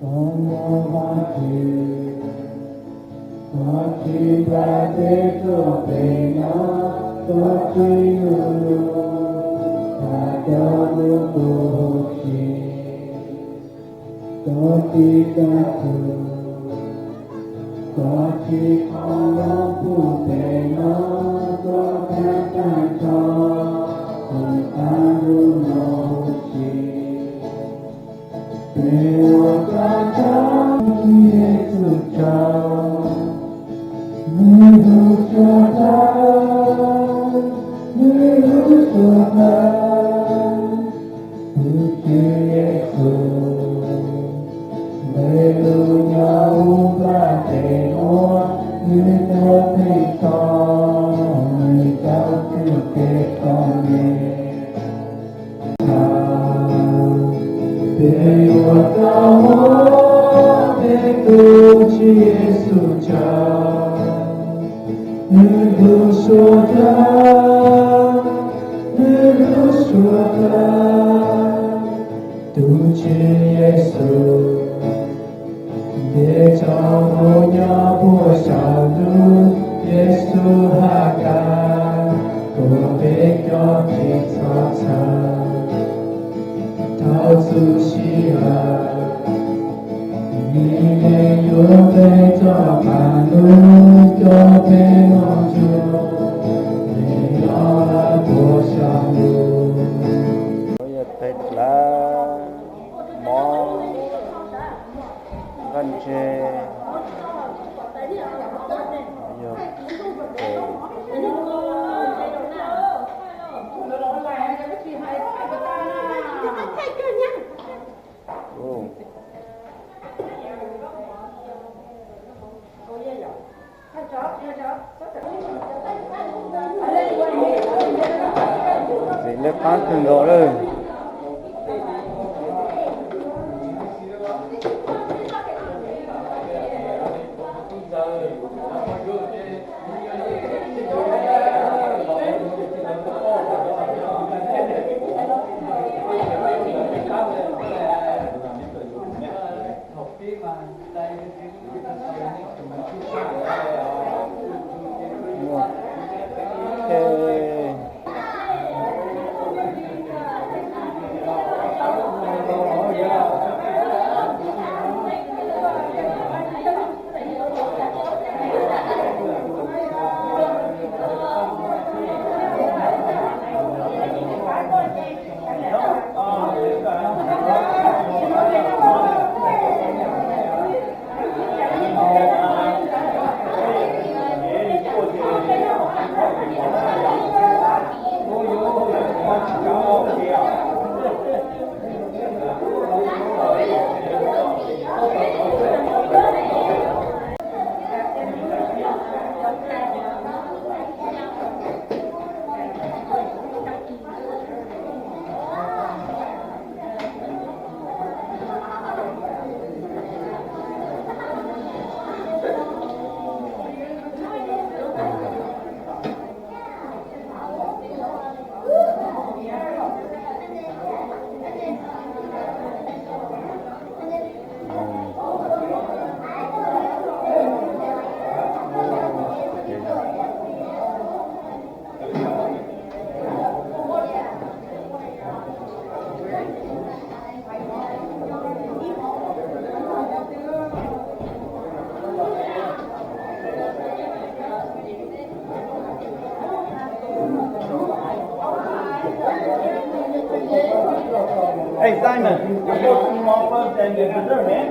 Tus muaj Vajtswv, koj tsis npaj peb txoj kev no, koj tsis hlub lub tag cov lus kuv hu siv. Koj tsis kaj tug, koj tsis qhov lub pug pem no, koj tseem tag nrho tus tag lub no hu siv. Peb ua koj tsaug, Tswv Yexus tsaug, nws hlub suav dlawg, nws hlub suav dlawg. Tus Tswv Yexus, nws lub nyob huv nplaj teb nuav, nws tuag theej txhoj, nws tau txuj kev txom nyem. Peb ua koj tsaug, peb tus Tswv Yexus tsaug, nws hlub suav dlawg, nws hlub suav dlawg. Tus Tswv Yexus, ntev tsaus ntuj nyob puag saum ntuj, Yexus has tas, tuag peb cov txim txhob txhawj, tau txuj sij hawm, nws yeej yuav nqe txoj qab lug coj peb mog ntsuag, nws nyob puag saum ntuj. Yog qe dlav, mov, nqaj ntseg, yog qe. Txiv lej qab kawg nkaus lawm. Hey, Simon, you got some more love than the dessert, man.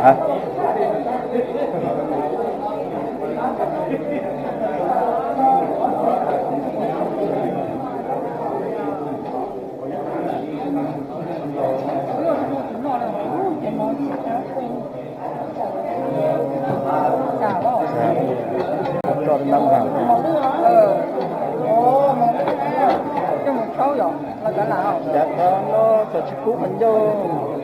Cov no txawm tsis kub qhov ncauj.